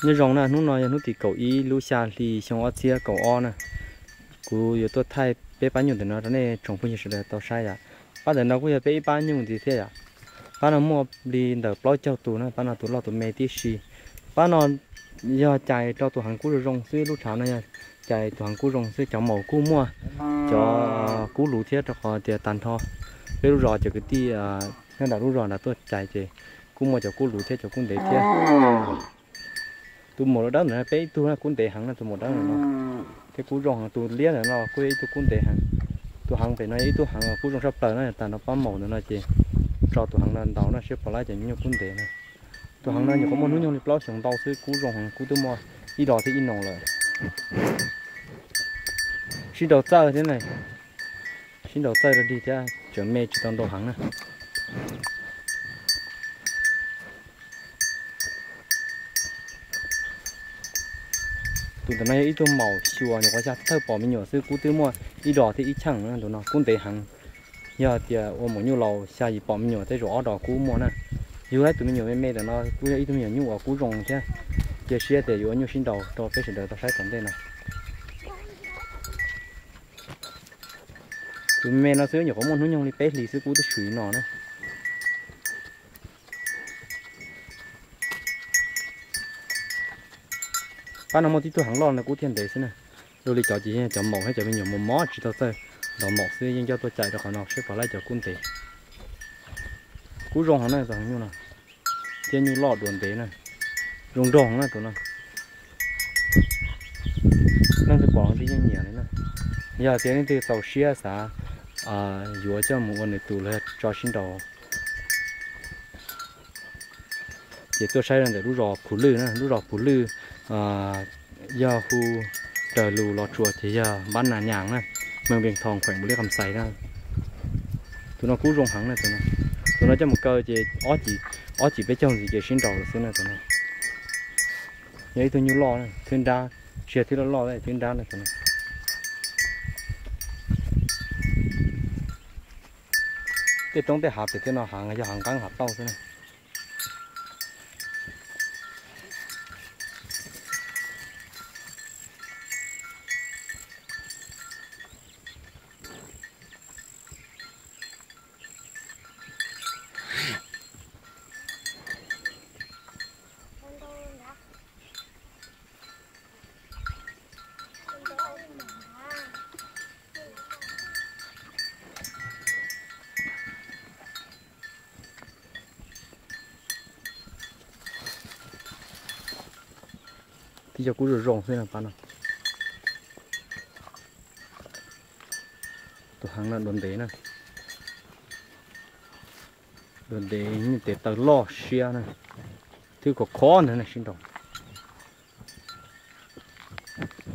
Nyob zoo na, hnub no yog hnub tim kaum ib lub xya hli xyoo ob txhiab kaum ob na. Kuv yuav tuaj thaij peb pab nyuj ntawm no rau nej tsoom phooj ywg sawv daws tau saib yom. Pab ntawm no kuj yog peb ib pab nyuj ntxiv thiab yom. Pab no muaj li ntawm plaub caug tus na, pab no tus loj tus me tib si. Pab no yog cais rau tus heev kub zoo zoo xwb, lub tshav no yog cais tus heev kub zoo xwb, cov maum kuj muaj cov kub luv thiab, rau qhov tias tag nrho peb lub zos cov kwv tij nyob nram lub zos nram tuaj cais ces kuj muaj cov kub luv thiab cov kub ntev thiab. Tus maum dawb ntawm no peb ib tug na, kub ntev heev na, tus maum dawb ntawm no thiab kub zoo heev. Tus liab ntawm no kuj yog ib tug kub ntev heev. Tus heev pem no yog ib tug heev kub zoo tshaj plaws na, tag nrho pab maum ntawm no ces tso tus heev no ntaus no seb puas laib cov nyuj kub ntev na. Tus heev no nyuam qhuav muaj hnub nyoog li plaub xyoos ntau xwb, kub zoo heev, kub twb muaj ib dos thiab ib noos lawm. Sib nraus txawj thiab na, sib nraus txawj rau dig thiab, tseem me tsis tau nraus heev na. Tus ntawm no yog ib tug maum xyuas nyuam qhuav xya thawj pom me nyuam xwb, kub twb muaj ib dos thiab ib cheej na, tus no kub ntev heev. Yog tias ua maum nyuj laus xya yim pom me nyuam tej zaum ob dos kub muaj na. Yug ib tus me nyuam me me ntawm no kuj yog ib tug me nyuam nyuj uas kub zoo thiab. Cia siab tias yuav ua nyuj sib nraus rau peb sawv daws tau saib tom ntej no. Tus me me no xwb nyuam qhuav muaj hnub nyoog li peb hlis xwb kub twb swm li no na. Pab no muaj tib tug heev loj no kub thiaj ntev xwb na. Dua li cov ces cov maum thiab cov me nyuam mos mos tsis tau txawj ntaus maum xwb, yeej coj tuaj cais rau qhov no seb puas laib cov kub ntev. Kub zoo heev na tus heev nyuj no, thiab nyuj loj duav ntev na, zoo nraug na tus no. Leej twg pom leej twg yeej nyiam li na. Yog tias leej twg txaus siab xav yuav coj mus ua nws tus los yog tso sib nraus ces tuaj saib ntawm lub zos Phuv Lwj na, lub zos Phuv Lwj yog hu raws lus Los Tsuas ces yog npab Nas Nyas na, mees Vias Thos, khueem Npaus Lis Kham Xais na. Tus no kub zoo heev na, tus no, tus no coj mus kaw ces ob cim peb caug ntxiv ces sib nraus lawm xwb na tus no. Yog ib tug nyuj loj na, thwb nrab, tsis yog thwb loj loj, thwb nrab na tus no. Tej roob tej hav pem tej no hav yog hav nqeeb hav tauj xwb na. Tib co kub zoo zoo xwb no pab no. Tus heev no duav ntev na. Duav ntev, nyuj tes taw loj siab na. Twb khov khov ntawd na sib nraus.